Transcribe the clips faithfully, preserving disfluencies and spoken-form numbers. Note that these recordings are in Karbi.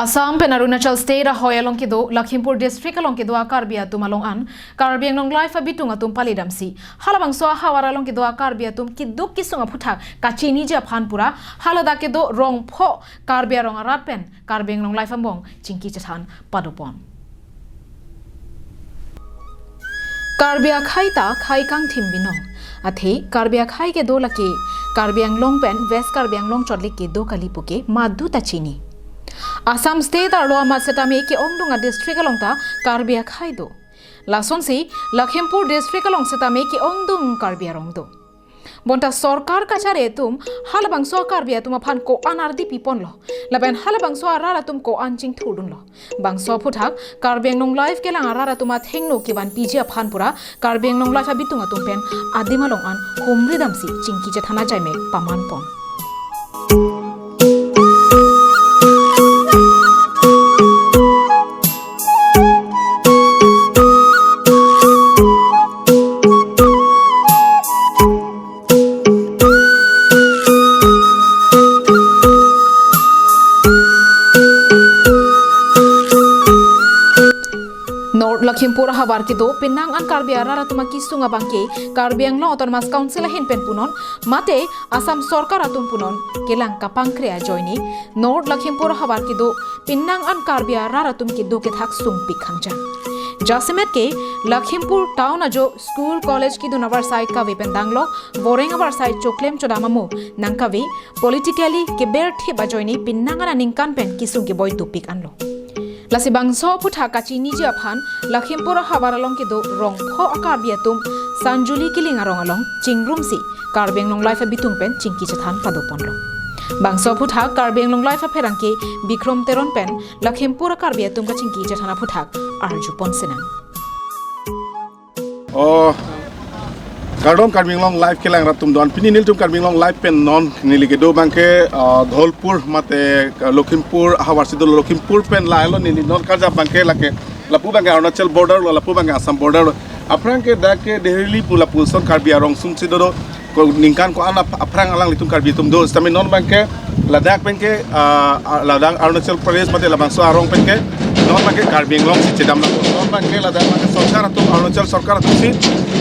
Assam pen Arunachal State ahoi along kedo Lakhimpur District along kedo a-Karbi atum along an Karbi Anglong Live abitung atum palidamsi halabangso ahavar along kedo a-Karbi atum keduk kesung aphuthak kachiniji aphan pura haladak kedo rong pho Karbi arong arat pen Karbi Anglong Live angbong chingki chethan padopon. Karbi akhai ta khai kangthim binong. Athe Karbi akhai kedo lake Karbi Anglong pen West Karbi Anglong chotlik kedo kali puke madu ta chini. Assam State arlo amat setame ke-ongdung a-district along ta Karbi akhai do. Lasonsi Lakhimpur District along setame ke-ongdung Karbi arong do. Bonta sorkar kachari atum halabangso Karbi atum aphan ko-an ardi piponlo, lapen halabangso arat atum ko-an chingthurdunlo. Bangso aphuthak Karbi Anglong Live kelang arat atum athengno kevanpiji aphan pura Karbi Anglong Live abitung atum pen adim along an humri damsi chingki chethan ajaimek pamanpon. North Lakhimpur ahavar kedo penang an Karbi arat atum akesung abangke Karbi Anglong Autonomous Council ahin pen punon mate Assam sorkar atum punon kelang kapangkre ajoine North Lakhimpur ahavar kedo penang an Karbi arat atum kedo kethak sungpik khangjan. Jasemet ke Lakhimpur town ajo school college kedun avarsai kave pen danglok voreng avarsai choklem chodam amo nangkave politically keber thip ajoine penang an aningkan pen kesung keboi dopik anlo. Lasi bangso aphuthak kachiniji aphan Lakhimpur ahavar along kedo rong pho a-Karbi atum Sanjuli Killing arong along chingrumsi Karbi Anglong Live abitung pen chingki chethan padoponlo. Bangso aphuthak Karbi Anglong Live apherangke Bikrom Teron pen Lakhimpur a-Karbi atum kachingki chethan aphuthak arjupon sinang. Oh, kardom Karbi Anglong Live kelang arat atum do-an. Pini nelitum Karbi Anglong Live pen non neli kedo abangke, ah, Dholpur mate, ah, Lakhimpur ahavar si do. Lakhimpur pen lahelo neli non karjap abangke lake lapu abangke Arunachal border lo, lapu abangke Assam border lo. Aphrang ke dak ke Dehrili pu lapuson Karbi arong sum si do do. Ko ningkan ko-an ap-, aphrang alanglitum Karbi atum do. Sitame non abangke ladak pen ke, ah, ah, ladak Arunachal Pradesh mate labangso arong pen ke non abangke Karbi Anglong si chedam nangpo. Non abangke ladak abangke sorkar atum, Arunachal sorkar atum si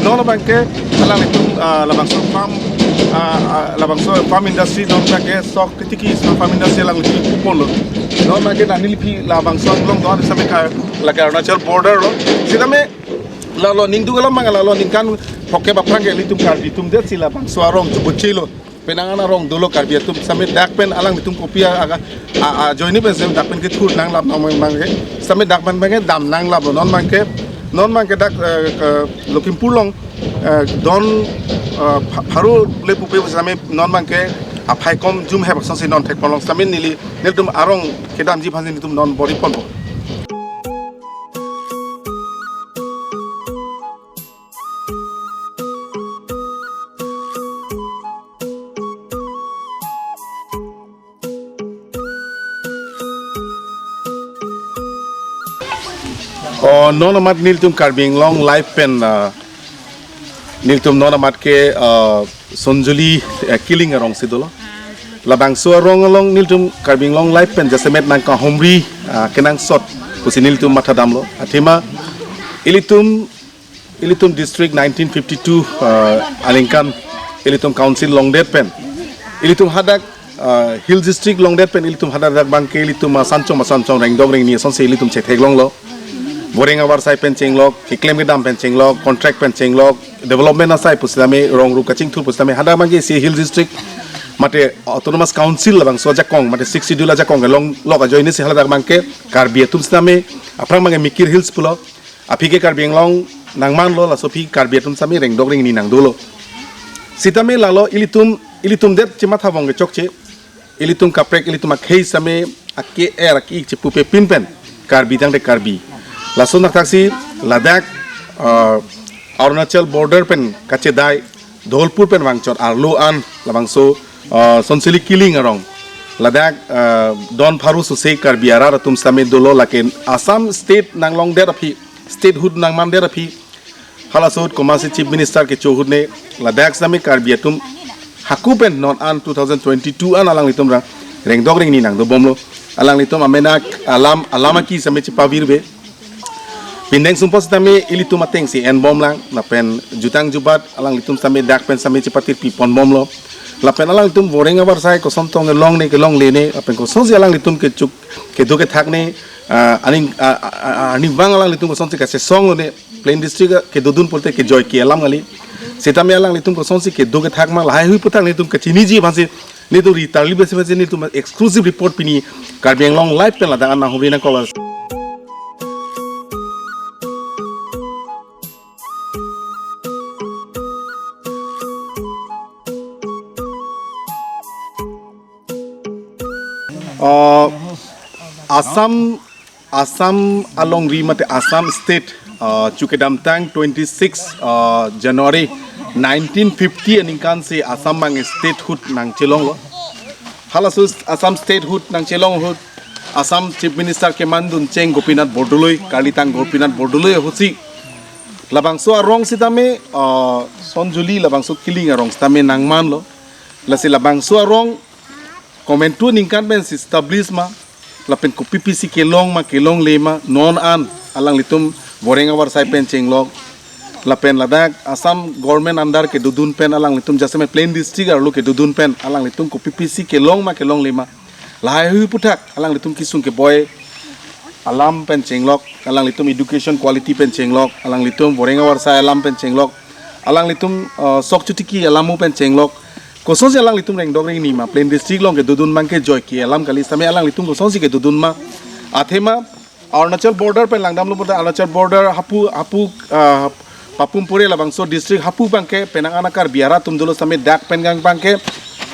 non abangke alanglitum, ah, labangso farm, ah, ah, labangso farm industry non abangke sok ketiki farm industry alanglitum puponlo. Non abangke nangli phi labangso along do-an sitame ka lake Arunachal border lo. Sitame lalo ningduk alam abang lalo ningkan phokep aphrang ke ilitum Karbi atum det si labangso arong chubuchilo. Penang an arong dolo Karbi atum sitame dak pen alanglitum kopi a, a, a, ajoine pen sitame dak pen kethur nanglap nang mang mang ke. Sitame dak pen abangke dam nanglaplo non abangke. Non abangke dak, eh, ke Lakhimpur along, eh, don, eh, pha-, pharo le pupe sitame non abangke aphai kom jum he baksong si non thekponlong sitame neli nelitum arong kedamji aphan si nelitum non bor-iponpo. Oh, non amat nelitum Karbi Anglong Live pen, ah, nelitum non amat ke, ah, Sanjuli, eh, Killing arong si dolo. Labangso arong along nelitum Karbi Anglong Live pen jasemet nangkahumri, ah, kenangsot pusi nelitum matha damlo. Athema ilitum, ilitum district nineteen fifty-two, ah, aningkan ilitum council longdet pen ilitum hadak, ah, hill district longdet pen ilitum hadak dak abangke ilitum asanchong asanchong rengdok rengni asonsi ilitum chetheklonglo. Voreng avarsai pen chenglok, keklem kedam pen chenglok, contract pen chenglok, development asai pusitame rong ru kachingthur pusitame hadak abangke isi hill district mate Autonomous Council labangso ajakong mate Sixth Schedule ajakong kelonglok ajoine si haladak abangke Karbi atum sitame aphrang abangke Mikir Hills pulo. Aphi ke Karbi Anglong nangmanlo, laso aphi Karbi atum sitame rengdok rengni nangdolo. Sitame lalo ilitum, ilitum det chematha abangke chokche. Ilitum kaprek ilitum akhei sitame ake-er ake-ik chepupe pin pen Karbi tangte Karbi. Laso nakthaksi ladak, ah, Arunachal border pen kachedai Dholpur pen vangchot arlo an labangso, ah, Sanjuli Killing arong. Ladak, ah, don pharo sose Karbi arat atum sitame dolo lake Assam state nanglongdet aphi, statehood nangmandet aphi. Halaso ahut komatsi Chief Minister kecho ahut ne ladak sitame Karbi atum hako pen non an two thousand twenty-two an alanglitum ra rengdok rengni nangdobomlo. Alanglitum amenak alam alam aki sitame chepavirve. Pindeng sumpot sitame ilitum atengsi enbomlang lapen jutang jubat alanglitum sitame dak pen sitame chepatirpi ponbomlo. Lapen alanglitum voreng avarsai koson tong kelongne kelonglene lapen kosonsi alanglitum kechuk kedo kethakne, ah, aning ah, ah, ah, arnivang alanglitum kosonsi kachesonglone, plain district kedodun pulote kejoi ke alam kali. Sitame alanglitum kosonsi kedo kethak ma lahai hui aputhak nelitum kachiniji aphansi nelitum ritarli besi besi nelitum exclusive report pini Karbi Anglong Live pen ladak an nanghovri nangkok. Uh, Assam Assam alongri mate Assam State, uh, chukedamtang twenty six, uh, January nineteen fifty aningkan si Assam abang statehood nangchelonglo. Halaso Assam statehood nangchelong ahut Assam Chief Minister kemandun cheng Gopinath Bordoloi, karlitang Gopinath Bordoloi ahutsi labangso arong sitame, uh, Sonjuli labangso Kiling arong sitame nangmanlo. Lasi labangso arong komantu aningkan pensi establish ma, lapen kopi pisi kelong ma kelongle ma, non an alanglitum voreng avarsai pen chenglok, lapen ladak Assam government under kedodun pen alanglitum jasemet plain district arlo kedodun pen alanglitum kopi pisi kelong ma kelongle ma, lahai hui aputhak alanglitum kesung keboi alam pen chenglok, alanglitum education quality pen chenglok, alanglitum voreng avarsai alam pen chenglok, alanglitum, uh, sok chotiki alam pen chenglok. Kosonsi alanglitum rengdok rengni ma, plain district along kedodun abang kejoi ke alam kali sitame alanglitum kosonsi kedodun ma. Athema Arunachal border pen langdamlo pulote Arunachal border hapu hapu, uh, Papum Pare labangso district hapu abangke penang an a Karbi arat atum dolo sitame dak pen gang abangke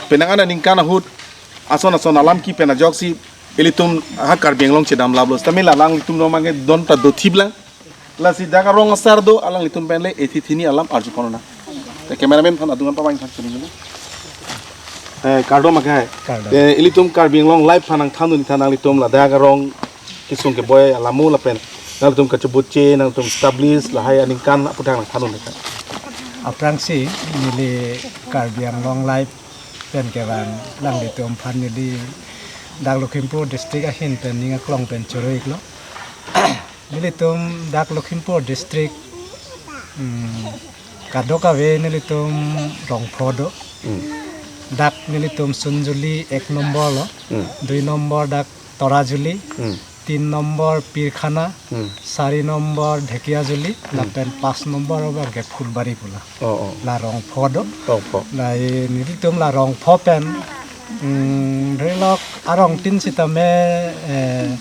penang an aningkan ahut ason ason alam ki pen ajoksi ilitum ha Karbi Anglong chedam laplo sitame la alanglitum along abangke don ta dothiplang. Lasi dak arong asar do alanglitum pen le ethi thini alam arju ponona. Te cameraman aphan adung an pabang thak chini. Eh, kardom akai. Kardom. Eh, ilitum Karbi Anglong Live aphan nangthandun than nanglitum ladak arong kesung keboi alamo lapen nanglitum kachobutche nanglitum establish lahai aningkan aputhak nangthandun than. Aphrangsi neli Karbi Anglong Live pen kevang alanglitum aphan neli dak Lakhimpur district ahin pen ning aklong pen choro-iklo. Nelitum dak Lakhimpur district, mm, kadokave nelitum rong pho do. Hmm. Dak nelitum Sonjuli ek nombor lo, Hmm. dui nombor dak Torajuli, Hmm. tin nombor Pirkhana, Hmm. sari nombor Dhekiajuli, Hmm. lapen pas nombor abangke Phulbari pulo. Oh, oh. La rong pho do. Rong pho. La, eh, nelitum la rong pho pen, mm, relok arong tin sitame, eh,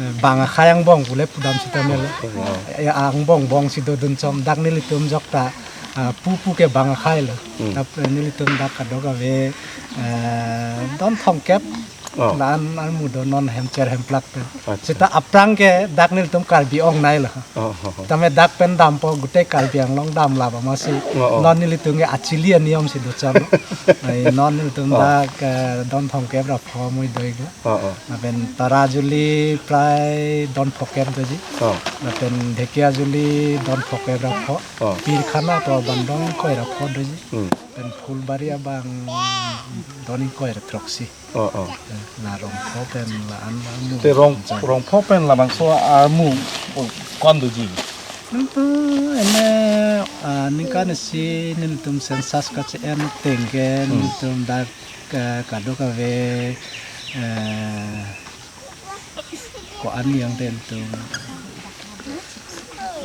eh, bang akhai angbong pule pudam sitame lo. Oh, wow. Eh, angbong bong si dodun chom dak nelitum jokta, ah, pupu ke bang akhai lo. Hmm. Tap, eh, nelitum dak kadokave, eh, don thomkep Oh. la-an armu do non hemcher hemplak pen. Acha. Seta aphrang ke dak nelitum Karbi ongnei lo. Oh, oh, oh. Tame dak pen dampo gutei Karbi Anglong damlap amatsi. Oh, oh. Non nelitum ke achili aniyom si do chalo. Ai non nelitum Oh. dak, eh, don thomkep ra pho mui do-iklo. Oh, oh. Lapen Torajuli prai don phokep doji. Oh. Lapen Dhekiajuli don phokep ra pho. Oh. Pirkhana to bandong koi ra pho doji. Hmm. Lapen Phulbari abang don ingkoi ra throksi. Oh, oh. Eh, la rong pho pen la-an armu. Te rong, Jai. Rong pho pen labangso armu, oh, ko-an doji? Nelitum ene, ah, ningkan isi nelitum census kache-en ateng ke Hmm. nelitum dak, eh, kadokave, eh, ko-an yang ten tu.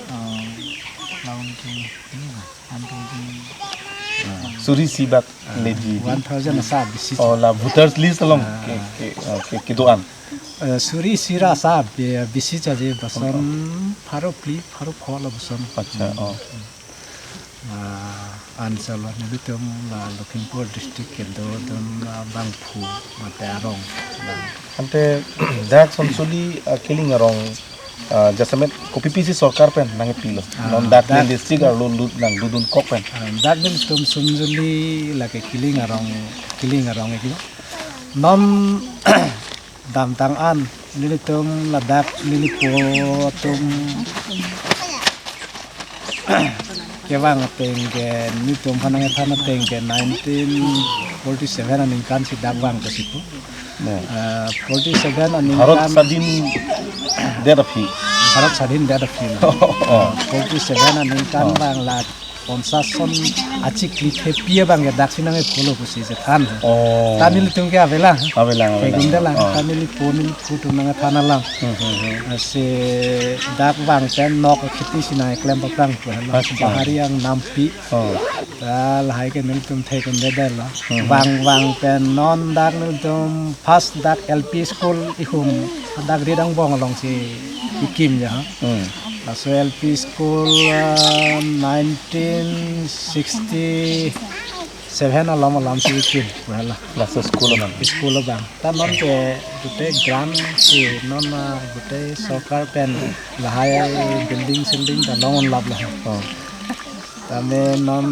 Ah, laung tu. Suri isi bak Ah, leji. One thousand asap bisi. Oh, la voters list along Ah. ke, ke, ah, ke, kedo-an. Eh, suri isi ra asap, eh, bisi chaje bason pharo phli, pharo pho la bason. Acha, Hmm. oh. Ah, answer lo nelitum la Lakhimpur district kedodun la bangphu mate arong. Ante dak Sonjuli, ah, Kiling arong, ah, jasemet kopi pisi sorkar pen nangpilo. Ah, Non dak dak district arlo lut nangdodun kok pen. Ah, dak nelitum Sonjuli lake Kiling arong, Kiling arong iklo. Non damtang an nelitum ladak nelipo atum Kevang ateng ke, netum aphan nangkethan ateng ke nineteen forty-seven aningkan si dak vang ke sipu. Ne. Ah, forty-seven Bharat aningkan. Sadhin det aphi. Bharat Sadhin det aphi. Oh. Forty-seven aningkan Oh. vang la ponchason achikli thepi abang ke dak si nangkepolo pusi chethan. Oh. Ta nelitum ke avelang. Avelang, avelang. Kegundela, Oh. ta nelipo nelipo atum nangkethan alam. Hmm, hmm, hmm. Lasi dak vang pen nok kheti si nangklem paprang pu helo. Accha. Bahari angnampi. Oh. Ta lahai ke nelitum thekundedetlo. Hmm. Vang vang pen non dak nelitum first dak L P school ihum dak rit angbong along si ikim ja. Hmm. Laso L P school, ah, nineteen sixty-seven alom alom si ikim pu helo. Laso school abang. School abang. Ta non ke gute grant si non, ah, gute sorkar pen lahai building silding ta long unlap lahai. Oh. Tame non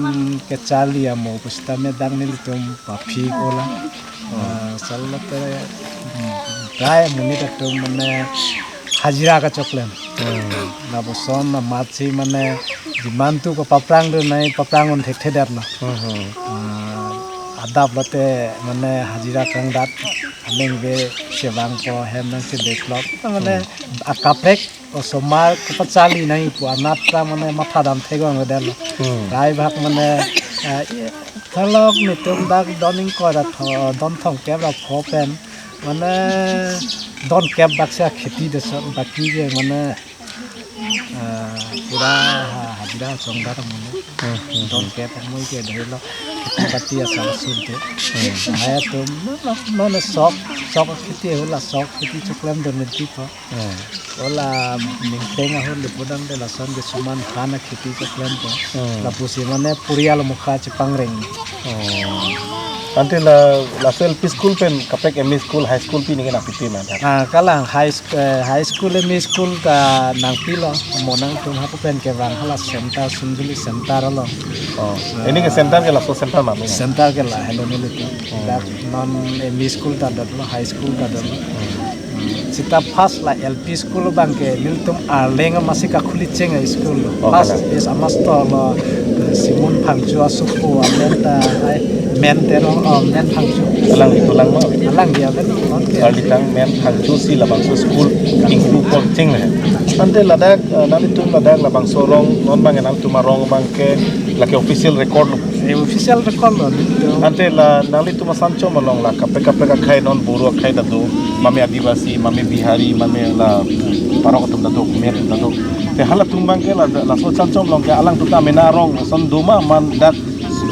kecharli amo pusitame dak nelitum paphi kolang. Hmm. Ah, salote, hmm, dai monit atum mane hajira kachoklem. Hmm. Lapuson amatsi mane jimantu kapaprang do nai paprang un thekthedetlo. Hmm, hmm. Ah, adap lote mane hajira kangdat anengve chevangpo hem nangchedeklok. Mane Hmm. akaprek osomar kapacharli nangji pu anat ta mane matha dam thekongledetlo. Hmm. Dai bhag mane, ah, i, thalok netum dak don ingkoi ra tho, don thomkep ra pho pen mane don kep bak si akheti desa baki ke mane, ah, pura ha, hajira chongdat mane. Hmm, hmm, Don hmm. kep amoi ke dahilo kheti bati asal sunte. Hmm. Hai atum non, non, non sok, sok kheti hula sok kheti choklem don niti po. Hmm. Ola ningteng ahut le pudang de lason ke suman han akheti choklempo. Hmm. Lapusi mane purial mukha chepangreng. Hmm. Ante la, laso L P school pen kaprek M E school, high school pini ke nangpipe ma dak? Ah, kalang high sk-, eh, high school, M E school ta nangpilo, mo nangtum hapu pen kevang hala center, Sunduli center along. Oh. Ini ke center ke laso center ma, ya? Center ke la, helo nelitum. Hmm. Dak non M E school ta dotlo, high school ta dotlo. Hmm. Seta first la L P school abang ke nelitum Arleng amatsi kakhuli cheng a-school lo. Oh, First kalang. is a master lo, eh, Simon Phangcho asopo, amen ta, ai, Men Terong, oh, Men Phangcho. Alangli, alangli ma? Alangli amen, non ke. Arlitang Men Phangcho si labangso school ingpu pon cheng le. Ante ladak, eh, nanglitum ladak labangso arong, non abang nangtum arong abang ke, lake official record lo. Eh, official record lo, nelitum. Ante la nanglitum asan chom along la kaprek kaprek akhei non Boro akhei ta do, mame Adivasi, mame Bihari, mame la parok atum ta do, Khmer atum ta do. Te halatum abang ke la, laso asan chom along ke alangtum ta mena arong ason do ma man dak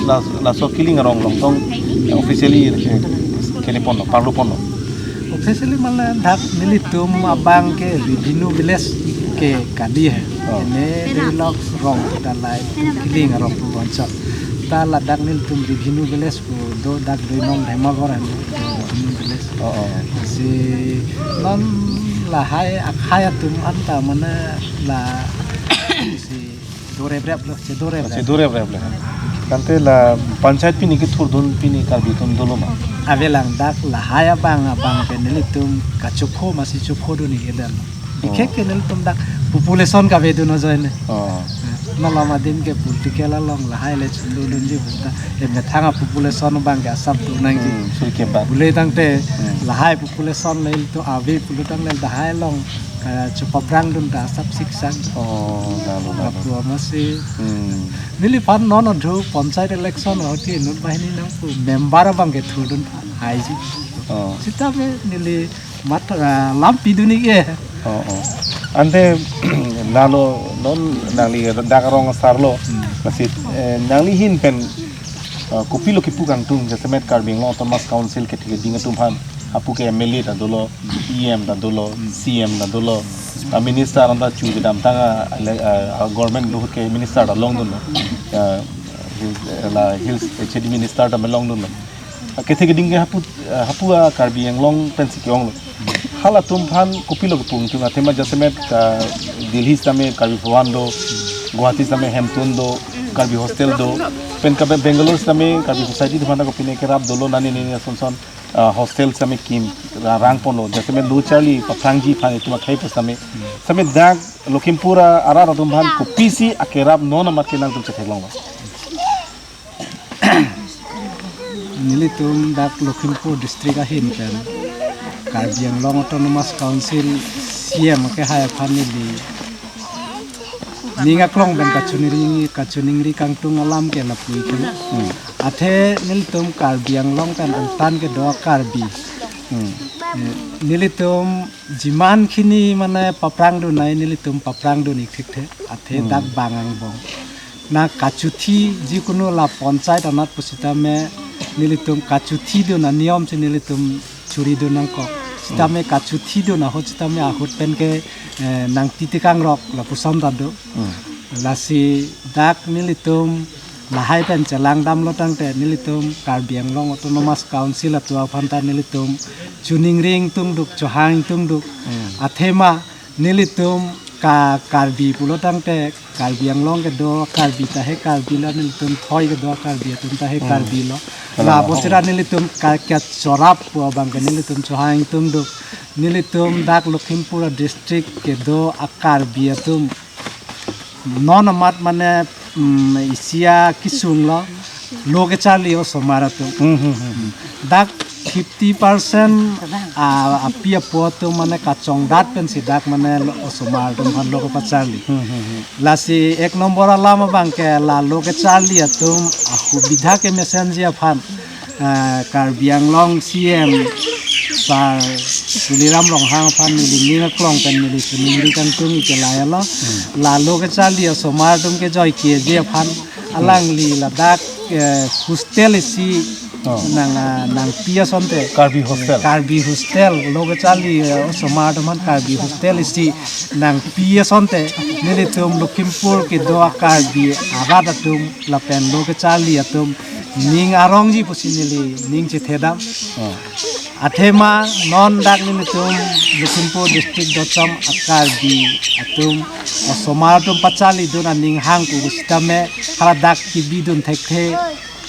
la, laso Kiling arong along tong officially, eh, kele ponlo, parlo ponlo. Officially mane dak nelitum abang ke Ribhinu village ke kali he. Oh. Ene delok rong ta lai Kiling arong pu bonsot. Ta ladak nelitum Ribhinu village pu do dak Doinong Dhemagor anu Ribhinu village. Oh, oh. Si non lahai akhei atum anta mane la si do reprep lo, si do reprep. Si do reprep le. Ante la panchayat pini kethurdun pini Karbi atum dolo ma? Avelang dak lahai abang abang ke nelitum kachokho amatsi chokhodun ni kedam. Bikhek ke nelitum dak population kavedun ajoine. Oh. Malom adim ke political along lahai le chundodunji bonta. E methang a-population abang ke asap do nangji. Hmm, suri kebak. Bule tangte Hmm. lahai population le ilitum ave pulo tangte lahai along, eh, chopaprangdun ta asap siksak. Oh, lalo, lalo. Lapu amatsi. Hmm. Neliphan non adhu panchayat election ahut ke inut banghini nangpu member abang ke thurdun haiji. Oh. Seta be neli mat, ah, lam pidun ik e. Oh, oh. Ante lalo non nangli dak arong asarlo. Hmm. Lasi, eh, nangli ahin pen, eh, kopilo kipu kangtung jasemet Karbi Anglong Autonomous Council kethe keding atum aphan. Hapu ke M L A ta dolo, E M ta dolo, Hmm. C M ta dolo. A minister anta chu kedamtang a, a, a government do ahut ke minister ta longdunlo. Eh, his, eh, la Hills H A D minister ta me longdunlo. Kethe keding ke hapu, eh, hapu a Karbi Anglong pensi ke-onglo. Halatum aphan kopilo kipu kangtung athema jasemet ka Delhi sitame Karbi Bhawan do, Guwahati sitame Hemtun do, Karbi hostel do, pen ka Be-, Bangalore sitame Karbi society atum aphan kopine kerap dolo nani nani ason son, ah, hostel sitame kim ra-, rang ponlo, jasemet lo charli paphrangji aphan itum akhei pu sitame, sitame dak Lakhimpur arat atum aphan kopisi akerap non amat ke nangtum chetheklonglo? Nelitum dak Lakhimpur district ahin pen Karbi Anglong Autonomous Council C M kehai aphan neli ning aklong pen kachiningri, kachiningri kangtung alam ke lapu-i ke. Hmm. Athe nelitum Karbi Anglong pen angtan kedo Karbi. Hmm. Eh, nelitum jiman khini mane paphrangdun nai nelitum paphrangdun ik thekthe. Athe Hmm. dak bang angbong. Na kachuthi jikunu la panchayat anat pusitame nelitum kachuthidun aniyom si nelitum churidun nangkok. Sitame kachuthidun ahut sitame ahut pen ke, eh, nangtitikang rok lapuson ta do. Hmm. Lasi dak nelitum lahai pen chelangdamlo tangte nelitum Karbi Anglong Autonomous Council atum aphan ta nelitum chiningri ingtungduk, chohang ingtungduk. Hmm. Athema nelitum ka Karbi pulo tangte Karbi Anglong kedo Karbi ta he Karbi lo, nelitum thoi kedo Karbi atum ta he Hmm. Karbi lo. Kalang La ahok. Bosira nelitum ka kya chorap pu abang ke nelitum chohang ingtungduk. Nelitum dak Lakhimpur district kedo a Karbi atum non amat mane, mm, isi akesung lo, lo kecharli osomar atum. Hmm, hmm, hmm, hmm. Dak fifty percent a, api apo atum mane kachongdat pensi dak mane lo osomar atum aphan lo kepacharli. Hmm, hmm, hmm. Lasi ek nombor alam abang ke la lo kecharli atum asubidha kemesenji aphan, eh, Karbi Anglong C M Sir Tuliram Ronghang aphan neli ning aklong pen neli chiningri kangtung ik ke la-elo. Hmm. La lo kecharli osomar atum kejoi keji aphan alangli ladak, eh, hostel isi Oh. nang, ah, nangpi asonte. Karbi hostel. Karbi hostel. Lo kecharli, eh, osomar atum aphan Karbi hostel isi nangpi asonte. Nelitum Lakhimpur kedo a Karbi arat atum lapen lo kecharli atum ning arongji pusi neli ning chethedam. Oh. Athema non dak nelitum Lakhimpur district dochom a Karbi atum osomar atum pacharlidun aning hang pu sitame hala dak kebidun thekthe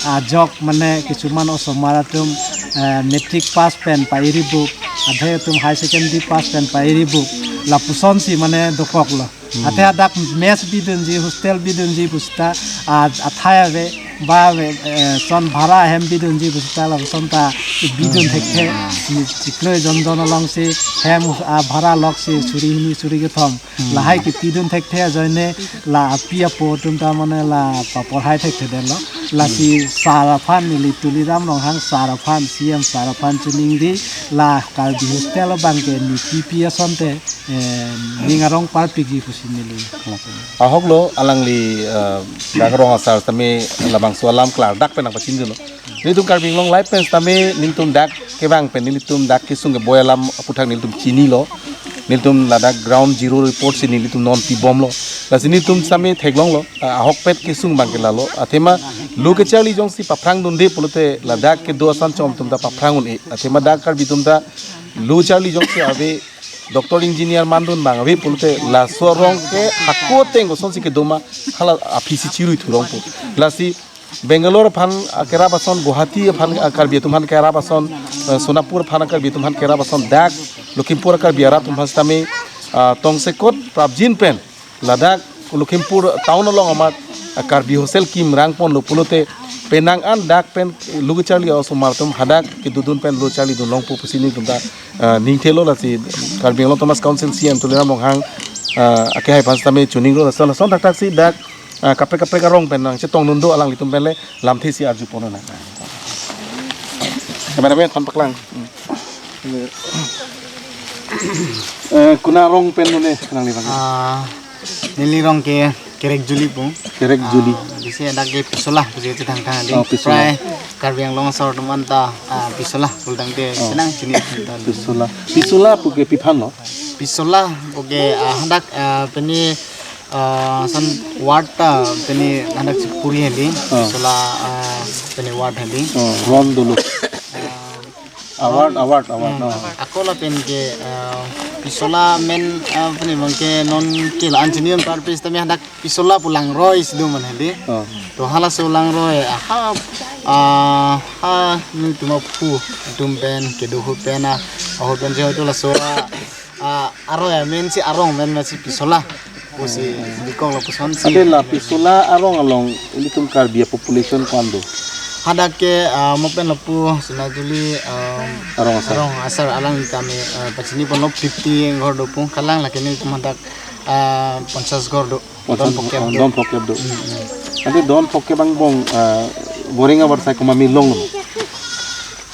ajok mane kisuman osomar atum, eh, matric pass pen pa-iribuk, adhe atum high secondary pass pen pa-iribuk, lapusonsi mane dokoklo. Hmm. Athe hadak mess bidunji, hostel bidunji pusita, a, athai ave, ba ave, eh, son bhara hem bidunji pusita, lapuson ta bidun thekthe, ni chiklo jon jon alongsi hem, a, bhara loksi suri hini suri kethom. Hmm. Lahai kepidun thekthe ajoine la api apo atum ta mane la paporhai thekthedetlo. Lasi Hmm. Sir aphan neli Tuliram Ronghang Sir aphan, C M Sir aphan chiningri la Karbi hostel abang ke nepipi asonte, eh, ning arong parpikji pusi neli. Ahoklo alangli, eh, dak rong asar tame labangso alam klardak pen nangpachindunlo. Nelitum Karbi Anglong Live pen tame nelitum dak kevang pen nelitum dak kesung keboi alam aputhak nelitum chinilo. Nelitum ladak ground zero report si nelitum non pibomlo. Lasi nelitum tame theklonglo, ah, ahokpet kesung abang ke lalo. Athema lo kecharli jongsi paphrangdunde pulote ladak kedo asan chom atum ta paphrang un-e. Athema dak Karbi atum ta lo charli jongsi ave doctor engineer mandun abang ave pulote laso arong ke hako ateng kosonsi kedo ma hala aphisi chirui thurongpo. Lasi Bangalore aphan akerap ason, Guwahati aphan a Karbi atum aphan kerap ason, eh, Sonapur aphan a Karbi atum aphan kerap ason, dak Lakhimpur a Karbi arat atum aphan sitame, ah, tongsekot prapjin pen ladak Lakhimpur town along amat, ah, Karbi hostel kim rangponlo pulote penang an dak pen lo kecharli osomar atum hadak kedodun pen lo charlidun longpo pusi nelitum ta, ah, ningthelo. Lasi Karbi Anglong Autonomous Council C M Tuliram Ronghang, ah, akehai aphan sitame chiningri lason lason thakthak si dak, ah, kaprek kaprek arong pen nangchetongdun do alanglitum pen le lamthe si arjuponnon. Kameramen aphan paklang. Eh, konat arong pen lo ne nangli bang? Ah, neli arong ke Kerekjuli pu. Kerekjuli. Ah, jise dak ke Pisola pusi chethangthang dei. Oh, Pisola. Prai Karbi Anglong asor atum anta, ah, Pisola pulo tangte Oh. chenang chini ta. Pisola. Pisola pu ke pi aphan lo? Pisola pu ke, ah, hadak, ah, pini, ah, ason ward ta pini hadak si puri hedi. Oh. Pisola, ah, pini ward hedi. Oh, ron dolo. Ah, Award, award, award, Hmm. no. Ako lapen ke, ah, Pisola men, ah, pini abang ke non ke la-an chini on parpis tame hadak Pisola pu langroi si do man hedi. Oh. To halaso langroi, ah, ha, ah, ha, nelitum aphu atum pen, kedo ahut pen, ah, ahut pen je hoito laso, ah, ah, Aro ya, main si arong, main masi Pisola pusi bikok lo pusonsi. Ante la Pisola arong along ilitum Karbi a-population ko-an do? Hadak ke, ah, mo pen lapu Sinajuli, ah, Arong asar. Arong asar alangli tame, ah, pachini ponlo fifty inghor do pu, kalang lake nelitum hadak, ah, ponchas ghor do. Don phokep do. Don phokep do. Hmm, hmm. Ante don phokep angbong, ah, boreng avarsai komat malom?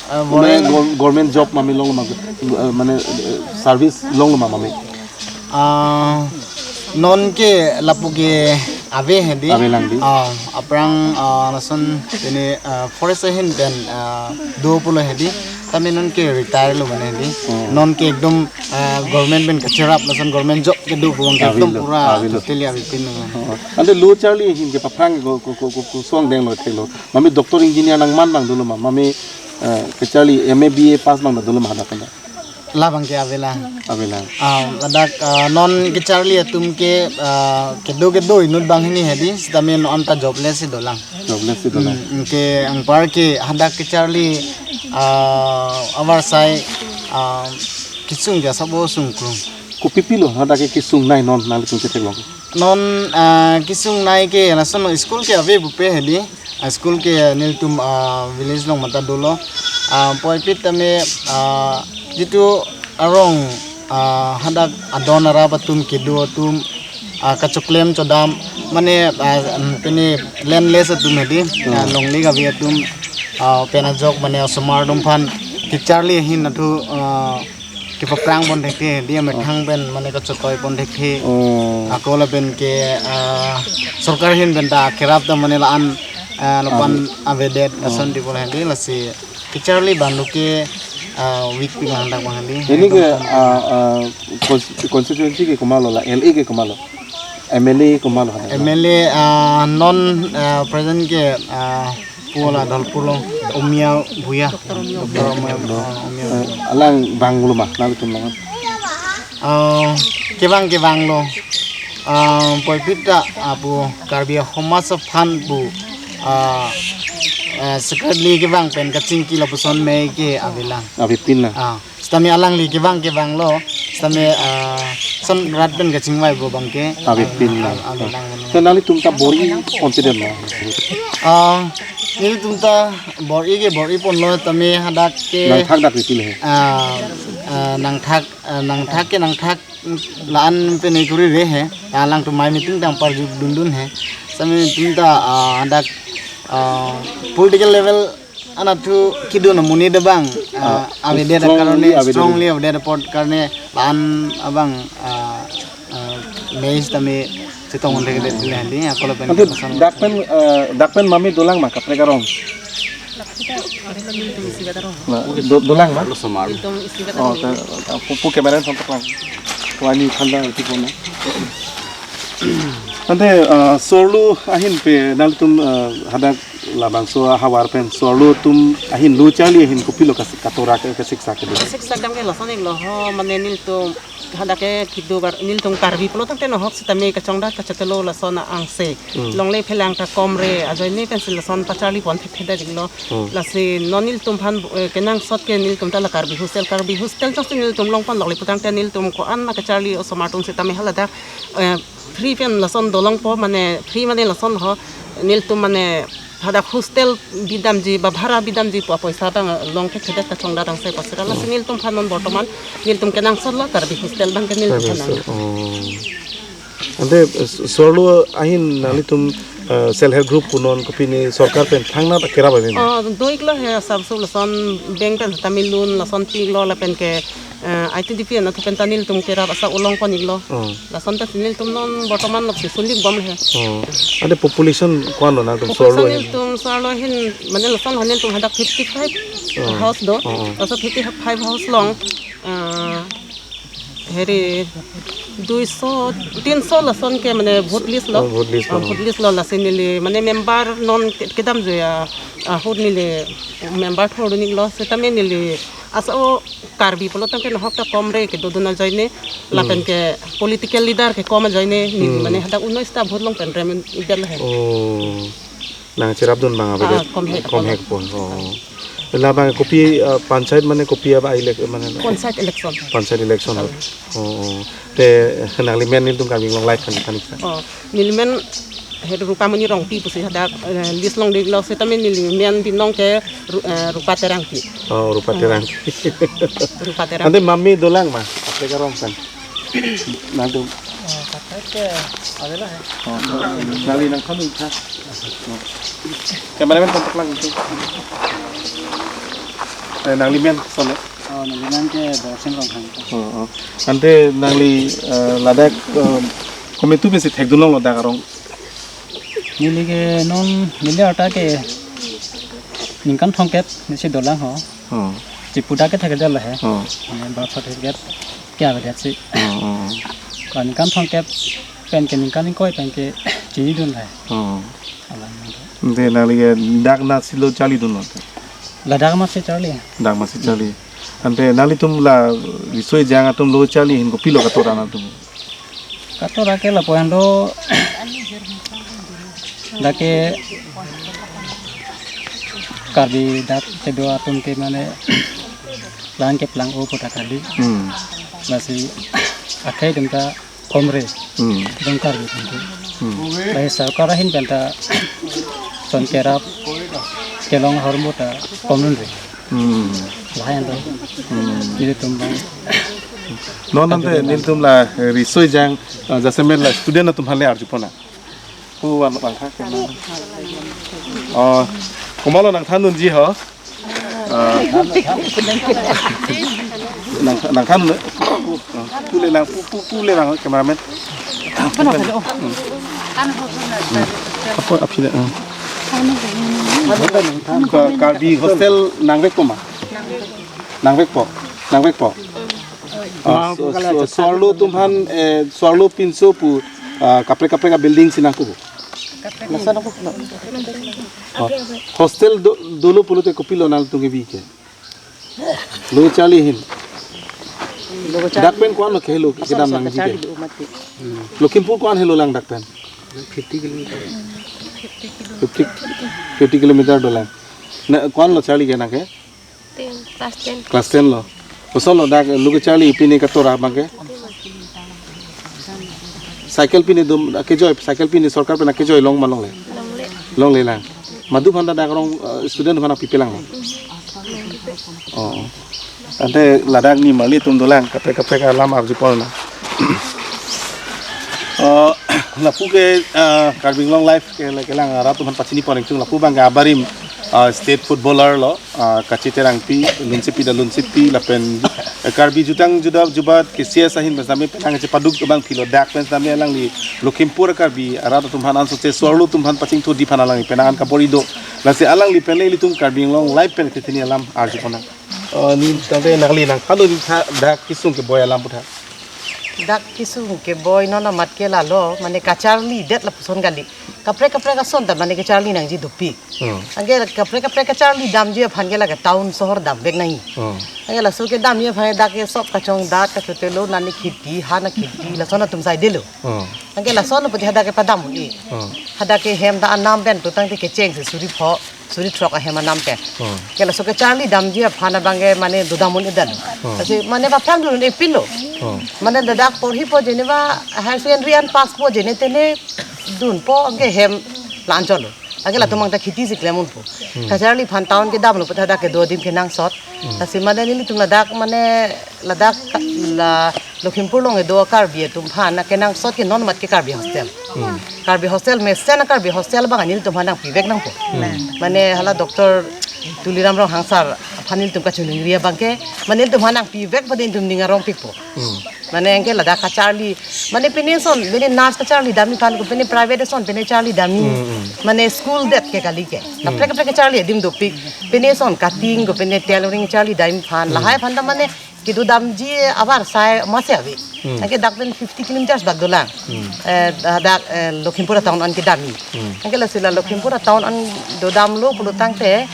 Ah, mane boreng gov-, government job mami longlo ma, eh, mane, eh, service longlo ma mami? Ah, non ke lapu ke ave hedi. Ave lang di. Ah, aphrang, ah, lason pini, ah, forest ahin pen, ah, do pulo hedi. Tame non ke retire lo mane hedi. Oh. Non ke ekdom, ah, government pen kacherap lason government job kedo pu ke ekdom pura avelo. Totally avepin lo. Oh. Ante lo charli ahin ke paphrang ko, ko, ko, ko, ko song denglo thelo. Mami doctor engineer nangman abang dolo ma. Mami eh, kacharli M A B A pass abang dolo ma hadak anta? Labang ke avelang. Avelang. Ah, hadak, ah, non kacharli atum ke, ah, kedo kedo inut banghini hedi, sitame non anta jobless si dolang. Jobless si dolang. Hmm, ke anpar ke hadak kacharli, ah, avarsai, ah, kesung ja sabo sungkrung. Kopi pilo hadak ke kesungnei non nanglitum ketheklong? Non, ah, kesungnei ke lason school ke ave bupe hedi. Ah, school ke nelitum, ah, village along mata dolo. Ah, puvoiphit tame, ah, jitu arong, ah, hadak adon arap atum kedo atum, ah, kachoklem chodam mane, ah, um, pini landless atum hedi, ah, longle kave atum, ah, pen ajok mane osomar atum aphan kacharli ahin athu, ah, kepaphrang pon thekthe, dia methang pen mane kachotoi pon thekthe. Oh. Ako lapen ke, ah, sorkar ahin pen ta kerap ta mane la-an, ah, lapu-an avedet, oh, lason tipo hedi, lasi kacharli abang lo ke, ah, weak pi lang dak abang hedi. Ini ke, ah, ah, cons-, constituency ke komatlo la, L A ke komatlo? M L A komatlo hadak? M L A, ah, non, ah, present ke, ah, Pu la Dhalpur along Omia Bhuiya. Doctor Omia Bhuiya. Ah, Omia Bhuiya. Eh, alang vanglo ma, nangtum along? Ah, kevang kevanglo. Ah, puvoiphit ta, ah, pu Karbi Asomaj aphan pu, ah, ah, secretly kevang pen kachingki lapuson mei ke avelang. Avepin lang. Ah. Sitame alangli kevang kevanglo, sitame, ah, son rat pen kachingvai pu abang ke. Avepin lang. Ah, avelang. So nanglitum ta bor-i ponte dam ma? Ah, nelitum ta bor-i ke bor-i ponlo tame hadak ke. Nangthak dak riti le he. Ah, ah, nangthak, ah, nangthak ke nangthak la-an pen ekuri re he. Alangtum mei meeting tang parju dundun he. Sitame nelitum ta, ah, hadak, ah, political level anat thu kedo amonit abang, ah, avedet strongly karone, avedet, strongly avedet apot karone la-an abang, ah, ah, mei sitame chetong unde kedet pile handi, ako lapen ante ke pasan. Dak pen, ah, dak pen mami dolang ma kaprek arong? Na, do-, dolang ma? Lo somar. Oh, ta, ta, pu, pu camera sampai lang. Wani khanda uti kona. Ante, ah, sorlo ahin pen nangtum, ah, hadak labangso ahavar pen sorlo atum ahin lo charli ahin kopilo kas-, katora ke, kasiksak kedo? Kasiksak dam ke lason-iklo ho, mane nelitum hadak ke kedo gar nelitum Karbi pulo tangte nohok sitame kachongdat kachetelo lason angse. Hmm. Longle phelang ta komre ajoine pensi lason pacharli pon thekthedet-iklo. Hmm. Lasi non nelitum aphan, eh, kenangsot ke nelitum ta la Karbi hostel, Karbi hostel jongsi nelitum long ponlok le putangte nelitum ko-an ma kacharli osomar atum sitame haladak, eh, free pen lason dolongpo, mane free mane lason ho nelitum mane hadak hostel bidamji ba bhara bidamji pu apoisa abang long thekthedet kachongdat angse pasira. Lasi nelitum aphan non bortoman nelitum kenangsotlo Karbi hostel abang ke nelitum aphan nang. Oh. Ante, eh, sorlo ahin nanglitum, eh, self help group punon kopine sorkar pen thangnat kerap amen? Oh, do-iklo he asap su lason bank pen tame loan lason pi-iklo lapen ke, eh, I T D P anat pen ta nelitum kerap asap ulong pon-iklo. Oh. Lason ta nelitum non bortoman lok si sulik bom he. Oh. Ante population ko-an lo nangtum sorlo ahin? Population nelitum sorlo ahin mane lason ho nelitum hadak fifty five house do. Oh, oh. Laso fifty five house along, eh, heri duiso, tinso lason ke mane vote list lo. Oh, vote list lo. Ah, vote list lo lasi neli mane member non ke-, kedam juya, ah, ahut neli member thor-un-iklo sitame neli aso Karbi pulo tangte nohok ta komre kedodun ajoine lapen ke political leader ke kom ajoine neli mane hadak uno ista vote long pen rem-idet lo he. Oh. Nangcherapdun abang avedet. Ah, komhek. Komhek pon. Oh. Labang kopi, ah, panchayat mane kopi abang elek mane? Panchayat election. Panchayat election. Oh. Oh, oh. Te nangli men nelitum Karbi Anglong Live aphan than-ik tha. Oh, neli men he Rupamoni Rongpi pusi hadak, eh, list longdiklo setame neli men binong ke Ru-, eh, Rupa Terangpi. Oh, Rupa Terangpi. Rupa Terangpi. Ante mami dolang ma, kaprek arong pen? Nangtum. Oh, kaprek ke ave lo he. Oh, nangli nangthan-ik tha. Oh. Cameraman kontak lang itu. Eh, nangli men, son ya? Oh, neli men ke Borsing Ronghang. Oh, oh. Ante nangli, eh, ladak, eh, kometu pensi thekdun longlo dak arong? Neli ke non neli arta ke ningkan thomkep nesi dolang ho. Oh. Chipu dak ke thekdetlo he. Oh. Birth certificate ke avedet si. Oh, oh. Ko ningkan thomkep pen ke ningkan ingkoi pen ke chinidun he. Oh. Alang. Ante nangli ke dak amatsi lo charlidunlo? Ladak amatsi charli. Dak amatsi charli. Ante nanglitum la riso ejang atum lo charli ahin kopilo katora nangtum? Katora ke lapu-an do dak ke Karbi dak kedo atum ke mane lang keplang-o pu ta kali. Hmm. Lasi akhei atum ta komre. Hmm. Dong Karbi atum ke. Hmm. Lahei sorkar ahin pen ta son kerap kelong ahormu ta komrun re. Hmm. Lahai anta. Hmm. Nelitum abang. Non ante nelitum la, eh, riso ejang, eh, jasemet la student atum aphan le arjupon nang. Pu wan bang kha kena. Oh, komatlo nangthandunji ho? Ah. Nang, nangthan na. Pu le lang, pu, pu, pu le lang, cameraman. Apa, apa le, ah. Ka-, Karbi hostel nangvekpo ma? Nangvekpo, nangvekpo. Ah, so, so, so-arlo atum aphan, eh, so-arlo pinso pu, ah, kaprek kaprek a-building si nangpo. Laso nangpo. Oh. Hostel do, dolo pulote kopilo nangtum kebi ke? Lo charli ahin. Dak pen ko-anlo kehelo kedam nangji ke? Charli do mati. Lakhimpur ko-an helo lang dak pen? Fifty kilometer. Fifty, fifty kilometer dolang. Na, ko-anlo charli ke nang ke? Ten, class ten. Class ten lo. Kosonlo dak lo kecharli pine katora abang ke? Cycle pine dum kejoi, cycle pine sorkar pen kejoi long ma longle? Longle. Longle lang. Madu aphan ta dak arong, eh, student aphan pipe lang. Oh. Ante ladak ni mali atum dolang, kaprek kaprek alam arjupon nang. Oh, lapu ke, eh, Karbi Anglong Live ke, kelang arat atum aphan pachinipon ingtung, lapu abang ke abarim, eh, state footballer lo. Ah, Kache Terangpi, Lunsepi da Lunsepi, lapen, eh, Karbi Jutang Juda Jubat, K C S ahin pen sitame penang chepaduk abang philo, dak pen sitame alangli Lakhimpur Karbi arat atum aphan anso che so-arlo atum aphan pachingthurji aphan alangli penang an kabor-i do. Lasi alangli pen le ilitum Karbi Anglong Live pen kethe hini alam arjupon nang. Oh, ne tangte nangli nangthandun tha dak kesung keboi alam pu tha. Dak kesung keboi non amat ke lalo, mane kacharlidet lapuson kali. Kaprek kaprek ason ta mane kacharli nangji dopik. Hmm. Anke kaprek kaprek kacharli damji aphan ke lake town sohor damvek nangji. Hmm. Anke laso kedamji aphan dak ke sop kachongdat kachotelo, nani kheti, ha na kheti, lason atum saidelo. Hmm. Anke lason apot hadak ke padam un-e. Hmm. Hadak ke hem ta anam pen to tangte kecheng si suri pho, suri throk ahem anam pen. Hmm. Anke laso kacharli damji aphan abang ke mane dodam un-edetlo. Hmm. Lasi mane paphrang dun un-e pinlo. Hmm. Mane ladak porhipo jene ba higher secondary an passpo jene tene dunpo, anke hem la-an chotlo. Anke latum abang ta kheti si klem unpo. Hmm. Kacharli aphan town kedamlo pu ta hadak kedo adim kenangsot. Hmm. Lasi mane nelitum ladak mane ladak la Lakhimpur along kedo Karbi atum aphan kenangsot ke non amat ke Karbi hostel. Hmm. Karbi hostel mesen Karbi hostel abang nelitum aphan nangpivek nangpo. Hmm. Mane hala Doctor Tuliram Ronghang sir aphan nelitum kachiningri abang ke mane nelitum aphan nangpivek pada nelitum ning arongpikpo. Hmm. Mane anke ladak kacharli, mane pine ason, pine nurse kacharli damji aphan ko, pine private ason, pine charli damji. Hmm, hmm. Mane school det ke kali ke. Hmm. Kaprek kaprek kacharli adim dopik. Pine ason cutting ko, pine tailoring charli damji aphan. Hmm. Lahai aphan ta mane kedodamji avarsai masi ave. Hmm. Anke dak pen fifty kilometers bak dolang. Hmm. Eh, dak, eh, Lakhimpur town an kedamji. Hmm. Anke lasi la Lakhimpur town an dodamlo pulo tangte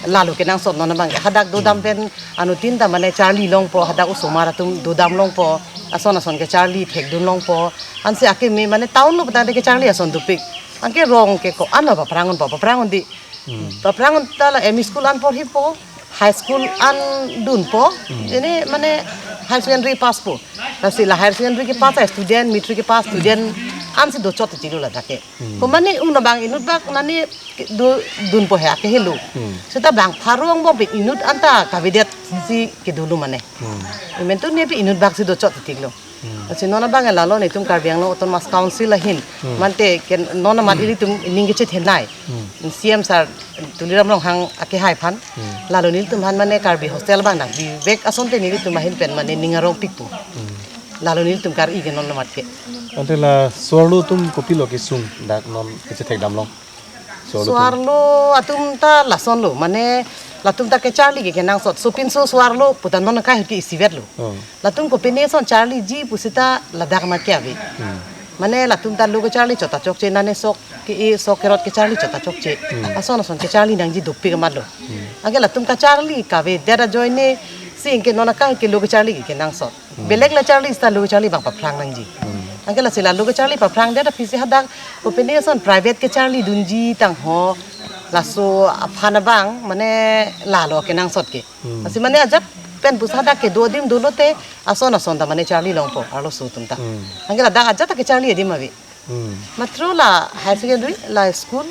lalo kenangsot non abang ke. Hadak dodam, hmm, pen anuttin ta mane charli longpo, hadak osomar atum dodam longpo, ason ason kacharli thekdun longpo. Ansi akeme mane town lo pu tangte kacharli ason dopik. Anke rong ke ko-an ma paphrang unpo, paphrang un dei. Hmm. Paphrang un ta la M E school an porhipo, high school an dunpo, Hmm. Jene mane higher secondary pass po. Lasi la higher secondary kepass a student, matric kepass student ansi dochot titilo ladak ke. Hmm. Ko mane un abang inut bak mane ke do dunpo he akehelo. Hmm. Seta bang pharong bom pen inut anta kavedetsi kedolo mane. Hmm. Imen tu nepi inut baksi dochot titiklo. Hmm. Lasi non abang lalo netum Karbi Anglong Autonomous Council ahin. Hmm. Mante ke non amat ilitum ning kechethenei. Hmm. C M sir Tuliram Ronghang akehai aphan. Hmm. Lalo nelitum aphan mane Karbi hostel abang nangpivek asonte nelitum ahin pen mane ning arongpikpo. Hmm. Lalo nelitum kar-i ke non amat ke. Ante la so-arlo atum kopilo kesung dak non kechethek damlong? So-arlo atum. So-arlo atum ta lasonlo, mane latum ta kecharli ke kenangsot. Sopinso so-arlo puta non akai ke isivetlo. Oh. Latum kopine ason charliji pusita ladak amat ke ave. Hmm. Mane latum ta lo kecharli chot ta chokche, nane sok ke-e sok kerot kecharli chot ta chokche. Hmm. Ason ason kecharli nangji dopik amatlo. Hmm. Anke latum kacharli kavedet ajoine si anke non akai ke lo kecharli ke kenangsot. Hmm. Belek la charli seta lo kecharli abang paphrang nangji. Hmm. Anke lasi la lo kecharli paphrangdet aphi si hadak kopine ason private kecharli dunji tangho laso aphan abang mane lalo kenangsot ke. Hmm. Lasi mane ajat pen pusi hadak kedo adim dolote ason ason ta mane charli longpo arloso atum ta. Hmm. Anke ladak ajat ta kecharli adim ave. Hmm. Matro la higher secondary, la school,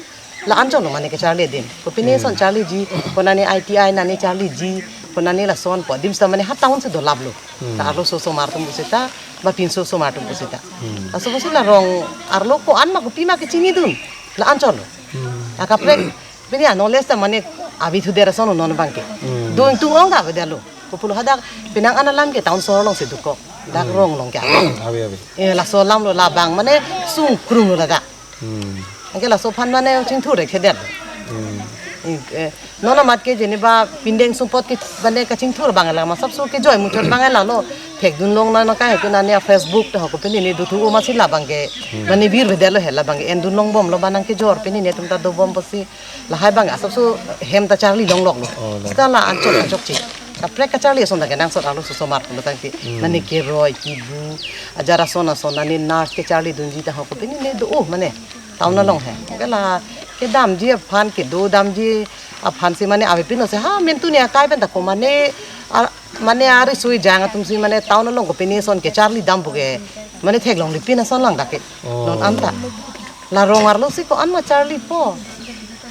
la anchotlo mane kecharli adim. Kopine Hmm. ason charliji, konane I T I nane charliji, konane lasonpo adim seta mane ha town si dolaplo. Hmm. Ta arloso osomar atum pusita, ba pinso osomar atum pusita. Hmm. Laso pusi la rong arlo ko-an ma kopi ma kechinidun, la anchotlo. Hmm. Akaprek pini a-knowledge ta mane ave thudet ason non abang ke. Hmm. Do ingtung ong ta avedetlo. Kopilo hadak penang an alam ke town sohor alongsi dokok. Dak Hmm. rong along ke ave. Ave, ave. Eh, laso alamlo labang mane sungkrunglo ladak. Hmm. Anke laso aphan mane chingthur thekthe det. Hmm. Eh, eh, non amat ke jeneba pindeng sumpot ke mane kachingthur abang la ma sapso kejoi muchot abang lalo. Thekdun longnang nangkai ke nane a-Facebook ta ho kopine ne dothu o masi labang ke Hmm. mane birvedetlo he labang ke endun longbomlo ba nangkejor pine netum ta dobom pusi. Lahai abang asapso hem ta charli longloklo. Oh, la. Seta la anchot anchot chik. Kaprek kacharli ason ta kenangsot arloso osomar pulo tangte. Hmm. Nane keroi, kibu, ajat ason ason, nane nurse kecharli dunji ta ho kopine ne do, oh, mane. Town Hmm. along he. Ke la kedamji aphan, kedo damji aphan si mane avepinlo si ha mentu ne akai pen ta ko mane a, mane ari sui jang atum si mane town along kopine ason kecharli dampo ke. Mane theklonglipin ason lang dak ke. Oh. Non anta. La rong arlo si ko-an ma charlipo.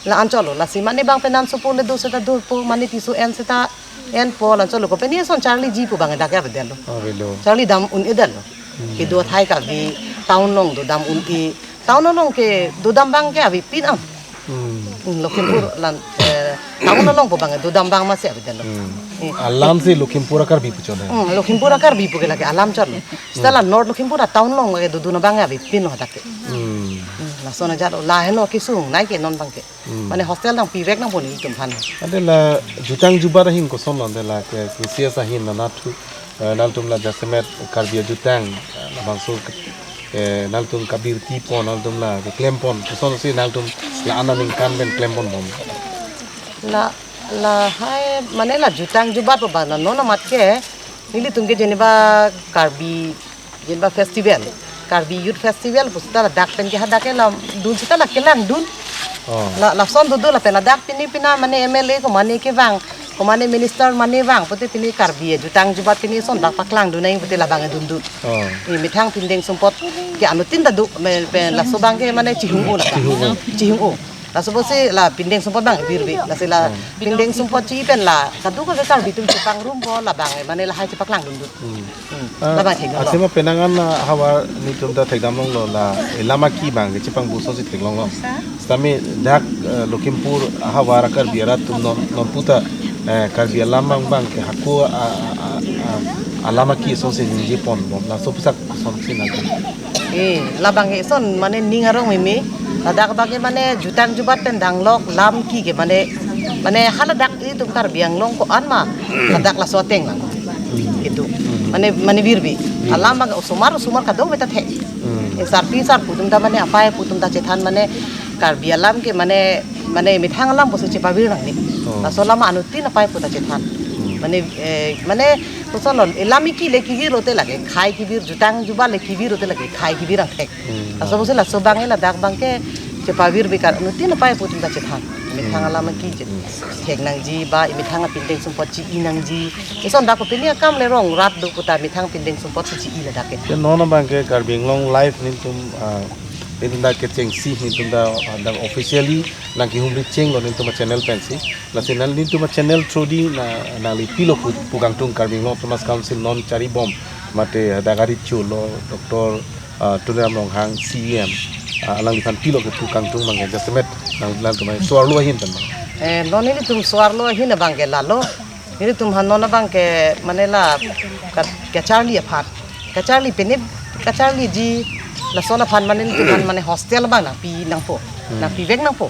La anchotlo, lasi mane bang penang sopo le do seta dopo, mane piso en seta enpo, la anchotlo kopine ason charliji pu abang dak ke avedetlo. Avelo. Charli dam un-edetlo. Hmm. Kedo athai kave, town along dodam un-e. Town along ke dodam abang ke avepin am. Hmm. Hmm, Lakhimpur lan, eh, town along pu abang dodam abang masi avedetlo. Hmm. Eh. Alam si Lakhimpur a-Karbi pu chot he. Hmm, Lakhimpur a-Karbi pu ke lake alam chotlo. Seta la Hmm. North Lakhimpur a-town along ke dodun abang avepinlo hadak ke. Hmm. Hmm, lason ajatlo, la heno kesung nei ke non abang ke. Hmm. Mane hostel nangpivek nangpo nelitum aphan. Ante la jutang jubat ahin kosonlo ante la ke, ke C S ahin nanathu, eh, nangtum la jasemet Karbi ajutang, eh, labangso ke, eh, nangtum kabirtipon, nangtum la keklempon, kosonsi nangtum la-an aningkan pen klemponbom? La, lahai, mane la jutang jubat pu abang non amat ke, nelitum ke jeneba Karbi, jeneba festival, Karbi Youth Festival pusita ladak pen ke hadak ke lamdun seta la kelangdun. Oh. La, lason dodo lapen ladak pine pina mane M L A ko mane kevang, ko mane minister mane vang pute pine Karbi jutang jubat pine ason dak paklangdun nang pute labang dundun. Oh. Ni methang pindeng sumpot ke anuttin ta do, me, pen laso abang ke mane chihung-o la. Chihung-o. Chihung-o. Laso pusi la pindeng sumpot abang birve. Lasi la Hmm. pindeng sumpot chi pen la kadokave Karbi atum chepangrumpo labang mane lahai chepaklangdundun. Hmm. Hmm. Ah, labang thekdamlo. Athema penang an, ah, havar netum ta thekdam longlo la, eh, lam aki abang ke chepangbu asonsi theklonglo. Sitame dak, eh, Lakhimpur havar a-Karbi arat atum non, non puta, eh, Karbi alam abang abang ke hako a, a, a, a, alam aki asonsi ningjeponbom, laso pusak asonsi nangkok. Eh, labang ke ason mane ning arong meme. Ladak abang ke mane jutang jubat pen danglok lam ki ke mane, mane haladak itum Karbi Anglong ko-an ma ladak laso ateng lang. Hmm. Itu. Hmm. Mane, mane birve. Hmm. Alam abang osomar, osomar kadokave ta thek. Hmm. Eh, sarpi sarpo atum ta mane apai apo atum ta chethan mane Karbi alam ke mane, mane methang alam pusi chepavir nangne. Oh. Laso alam anuttin apai apo ta chethan. Hmm. Mane, eh, mane kosonlo, eh, lam iki le kivir lote lake, khei kivir, jutang jubat le kivir lote lake, khei kivir angthek. Hmm. Laso pusi laso abang ke ladak abang ke Chepavir bikar, nutin apai putin ta chethan. Methang alam ki je. Thek nangji ba, methang apindeng sumpot chi-i nangji. Ison dak ko pini akam le rong rat do puta methang pindeng sumpot si chi-i ladak ke. Ke non abang ke Karbi Anglong Live nelitum, ah, nelitum dak kechengsi nelitum dak, ah, dak officially nangkehumri chenglo nelitum a-channel pensi. Lasi nang nelitum a-channel through di na, nangli pilo pu, pu kangtung Karbi Anglong Autonomous Council non charibom mate dak ari chulo Doctor, ah, Tuliram Ronghang C E M, ah, alangliphan pilo ke pu kangtung abang ke jasemet nang nangtum so-arlo ahin pen abang. Eh, non nelitum so-arlo ahin abang ke lalo. Nelitum han non abang ke mane la ka, kacharli aphan. Kacharli pene kacharliji lason aphan mane nelitum han mane hostel abang nangpi nangpo. Nangpivek nangpo.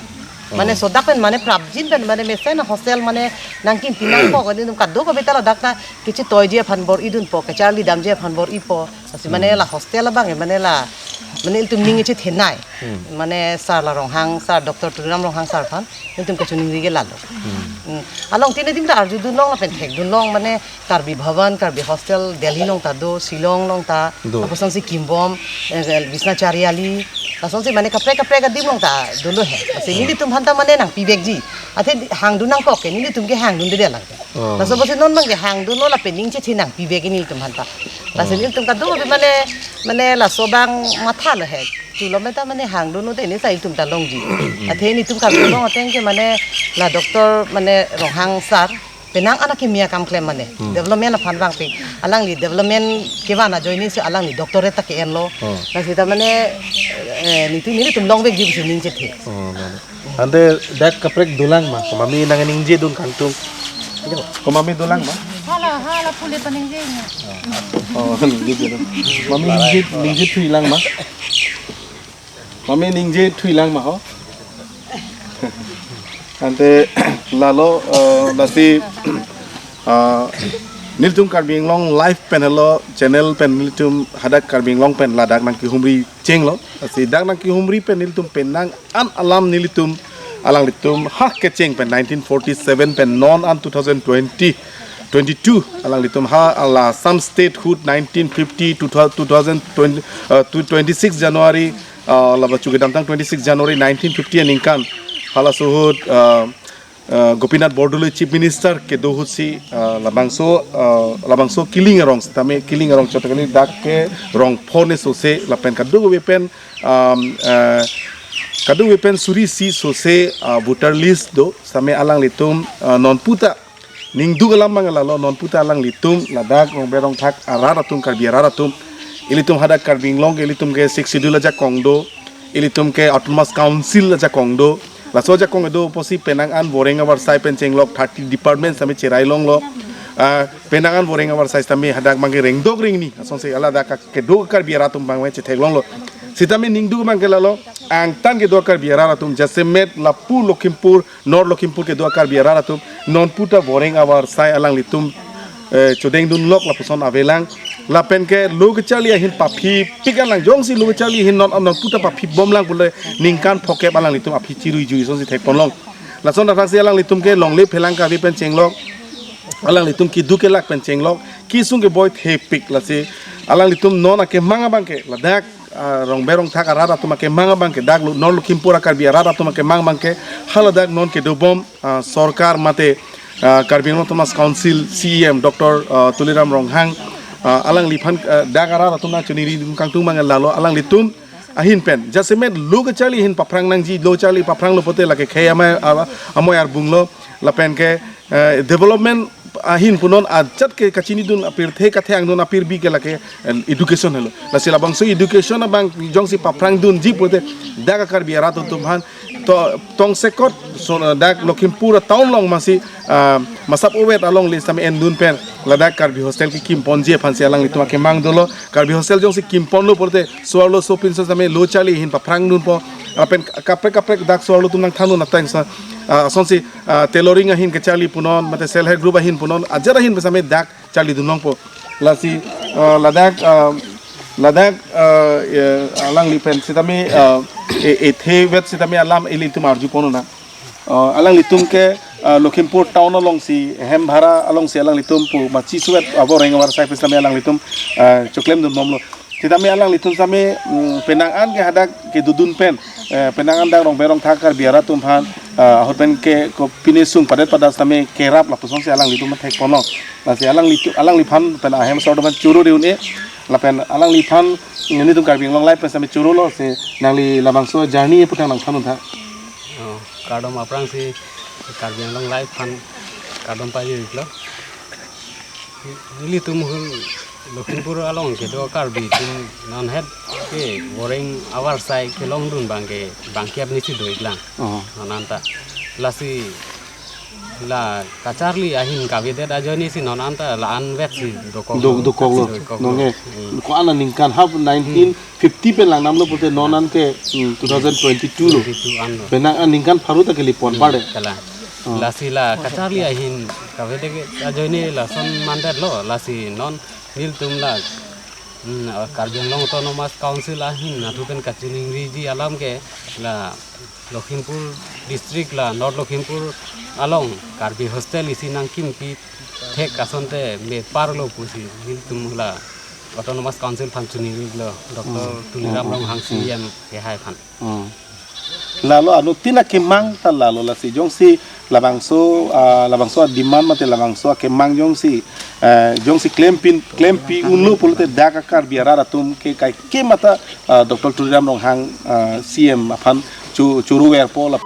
Mane sodak pen mane prapjin pen mane mesen hostel mane nangkimpi nangpo ko nelitum kadokave ta ladak ta kechetoiji aphan bor-idunpo, kacharli damji aphan bor-ipo. Lasi mane la hostel abang mane la mane ilitum ning chethenei. Mane sar la Ronghang sar, Doctor Tuliram Ronghang sar aphan ilitum kachiningri ke lalo. Hmm. Along tine dim ta arjudunlong lapen thekdunlong mane Karbi Bhavan, Karbi Hostel, Delhi along ta do, Shillong along ta, Do. Apusonsi kimbom, eh, Bisna Chariali, lasonsi mane kaprek kaprek adim along ta dolo he. Lasi nelitum aphan ta mane nangpivekji. Athe hangdun nangkok ke, nelitum ke hangdunde lang. Oh. Laso pusi non abang ke hangdunlo lapen ning chethe nangpivek nelitum aphan ta. Lasi nelitum kadokave mane, mane laso abang matha lo he. Chulo meta mane hangdunlo te ne sa ilitum ta longji. Athe nelitum kadolong ateng ke mane la Doctor mane Ronghang sar. Penang anak kimi akam klem mane. Development aphan vangpik. Alangli development kevan ajoine si alangli doctorate ta ke-enlo. Oh. Lasi ta mane, eh, nelitum nelitum longvekji pusi ning chethe. Oh, mane. Ante dak kaprek dolang ma, komatne nangningjedun kangtung. Komatne dolang ma? Hala, hala, pule paningje. Oh, ningje dolang. Mami ningje, ningje thulang ma? Mami ningje thulang ma ho? Ante lalo, eh, lasi, eh, nelitum Karbi Anglong Live pen helo channel pen nelitum hadak Karbi Anglong pen ladak nangkehumri chenglo. Lasi dak nangkehumri pen nelitum penang an alam nelitum alanglitum ha kecheng pen nineteen forty-seven pen non an two thousand twenty, twenty-two alanglitum ha la Assam statehood nineteen fifty to two thousand twenty, uh, to twenty-six January, uh, laba chu kedamtang twenty-six January nineteen fifty aningkan halaso ahut, uh, uh, Gopinath Bordoloi Chief Minister kedo ahut si, uh, labangso, uh, labangso Killing arong sitame Killing arong chotokali dak ke rong phone sose lapen kadokave pen, um, uh, kadokave pen suri isi sose, uh, voter list do sitame alanglitum, uh, non puta ningduk alam abang lalo non puta alanglitum ladak rongber rongthak arat atum Karbi arat atum ilitum hadak Karbi Anglong ke ilitum ke Sixth Schedule ajakong do, ilitum ke Autonomous Council ajakong do. Laso ajakong do pusi penang an voreng avarsai pen chenglok thirty department sitame cherai longlo. Ah, penang an voreng avarsai sitame hadak abang ke rengdok rengni asonsi ala dak kedo Karbi arat atum abang chethek longlo. Sitame ningduk abang ke lalo angtan kedo Karbi arat atum jasemet lapu Lakhimpur North Lakhimpur kedo Karbi arat atum non puta voreng avarsai alanglitum, eh, chodengdunlok lapuson avelang. Lapen ke lo kacharli ahin paphipik lang jongsi lo kacharli ahin non non puta paphibomlang pule ningkan phokep alanglitum aphi chirui jui asonsi thekponlong. Lason athak si alanglitum ke longle phelang kave pen chenglok. Alanglitum keduk kelak pen chenglok. Kesung keboi thepik lasi alanglitum non akemang abang ke ladak ah, rongber rongthak arat atum akemang abang ke dak lo, North Lakhimpur a-Karbi arat atum akemang abang ke haladak non kedobom, ah, sorkar mate, ah, Karbi Anglong Autonomous Council C E M Doctor, ah, Tuliram Ronghang, ah, alangliphan, ah, dak arat atum nangchiningri kangtung abang lalo alanglitum ahin pen jasemet lo kacharli ahin paphrang nangji, lo charli paphranglo pote lake khei amei, ah, amoi arbunglo lapen ke, eh, development ahin punon ajat ke kachinidun apirthe kathengdun apirbi ke lake, eh, education helo. Lasi labangso education abang jongsi paphrangdunji pute dak a-Karbi arat atum aphan to tongsekot so, eh, dak Lakhimpur town along masi, ah, masap ovet along le sitame endun pen ladak Karbi hostel kekim ponji aphansi alanglitum akemang dolo. Karbi hostel jongsi kimponlo pute so-arlo sopinso sitame lo charli ahin paphrangdunpo. Lapen kaprek kaprek dak so-arlo atum nangthandun ateng sa, ah, asonsi ah, tailoring ahin kacharli punon, mate self help group ahin punon, ajat ahin pen sitame dak charlidun longpo. Lasi, ah, ladak, ah, ladak, ah, eh, alangli pen sitame, ah, e, ethe vet sitame alam ilitum arjupon nang. Ah, alanglitum ke, ah, Lakhimpur town alongsi, hem bhara alongsi alanglitum pu machi suet abo reng avarsai pen sitame alanglitum, ah, choklemdunbomlo. Sitame alanglitum sitame, mm, penang an ke hadak kedodun pen, eh, penang an dak rongbe rongtha Karbi arat atum aphan, eh, ahut pen ke ko pine sung padet padat sitame kerap lapuson si alanglitum thek ponlo. Lasi alanglitum, alangliphan pen ahem sor atum aphan choro de un-e. Lapen alangliphan nelitum Karbi Anglong Live pen sitame chorolo si nangli labangso journey aphuthak nangthan untha. Oh, kardom aphrangsi Karbi Anglong Live aphan kardom pajirlo. Nelitum hul Lakhimpur along kedo Karbi atum non het ke boreng avarsai kelongdun abang ke bangkep ni si do-iklang. Oh. Non anta. Lasi la kacharli ahin kavedet ajoine si non anta la-an vet si dokok. Do-, dokoklo. Dokoklo. Nonke, Hmm. ko-an aningkan half nineteen fifty pen langdamlo pulote non an ke, hmm, two thousand twenty-two lo. Twenty-two anlo. Penang aningkan pharo ta kali pon Hmm, pare. Kalang. Oh. Lasi la kacharli ahin kavedet ajoine lason mandetlo, lasi non nelitum la, hmm, Karbi Anglong Autonomous Council ahin athu pen kachiningriji alam ke la Lakhimpur district la North Lakhimpur along Karbi hostel isi nangkimpi thek asonte me parlo pusi nelitum la Autonomous Council aphan chiningrilo, Doctor Hmm. Tuliram Hmm. Ronghang Hmm. C E M kehai aphan. Hmm. Lalo anuttin akemang ta lalo, lasi jongsi labangso, ah, labangso a-demand mate labangso akemang jongsi, eh, jongsi klempin, klempi unlo pulote dak a-Karbi arat atum ke kaike mata, ah, Doctor Tuliram Ronghang, ah, C E M aphan chu-, choro verpo la